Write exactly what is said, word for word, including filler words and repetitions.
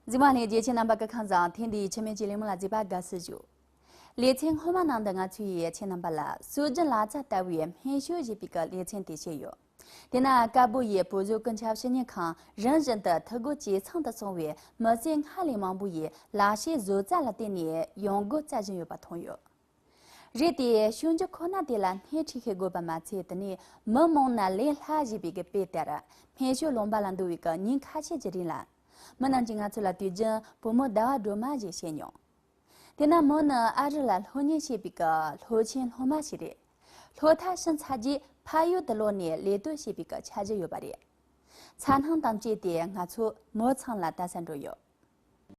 གཟིགས་མོ་ལྷན་རྒྱས་ཁྱེད་རྣམ་པ་གི་ཁམས་བཟང་། ཐེངས་འདིའི་ཁྱི་སྨན་གྱི་ལས་མོ་ལ་གཟིགས་པ་དགའ་བསུ་ཞུ། ལེ་ཚན་སྔོན་མ་ནང་དུ་ང་ཚོས་ཁྱེད་རྣམ་པ་ལ་སྲོལ་རྒྱུན་ལ་རྩ་ལྟ་བུའི་སྨན་ཞོ་ཞེས་པའི་གི་ལེ་ཚན་དེ་བཤད་ཡོད། དེ་ན་ཀ་སྦུག་ཡི་བོད་བཟོ་སྐུ་ཆབ་ཞུ་གཉེར་ཁང་རིམ་བཞིན་དུ་འཐུས་སྒོ་ཇེ་ཚང་དུ་སོང་བས་མི་སེར་སྔར་ལས་མང་པོ་ཡིས་ལག་ཤེས་བཟོ་རྩལ་ལ་བརྟེན་ནས་ཡོང་སྒོ་བཙལ་བཞིན་ཡོད་པ་མཐོང་ཡོད། རེད་དེ་ཞོ་འཇུ་ཁོ་ན་དེ་ལ་སྣེ་ཁྲིད་ཤེས་དགོས་པ་མ་ཚད། དེ་ནས་མི་མང་ན་ལས་སླ་ཞེས་པའི་གི་དཔེ་ལྟར་སྨན་ཞོ་ལོན་པ་ལ་འདུ་བའི་གི་ཉིན་ཁ་ཤས་ཀྱི་རིང་ལ་མི་རྣམས་ཀྱིས་ང་ཚོ་ལ་དུས་རྒྱུན་བུ་མོ་ཟླ་བ་སྒྲོལ་མ་ཞེས་བཤད་མྱོང་། དེ་ན་མོ་ནི་ཨ་རི་ལ་སློབ་གཉེར་བྱེད་པའི་སྐབས་སློབ་ཆེན་སློབ་མ་ཞིག་རེད། སློབ་མཐར་ཕྱིན་ཚར་རྗེས་ཕ་ཡུལ་དུ་ལོག་ནས་ལས་གཏོད་བྱེད་པའི་སྐབས་འཆར་གཞི་ཡོད་པ་རེད། མཚར་སྣང་དང་བཅས་ཏེ་ང་ཚོ་མོ་ཚང་ལ་ལྟ་ས་འགྲོ་ཡོད།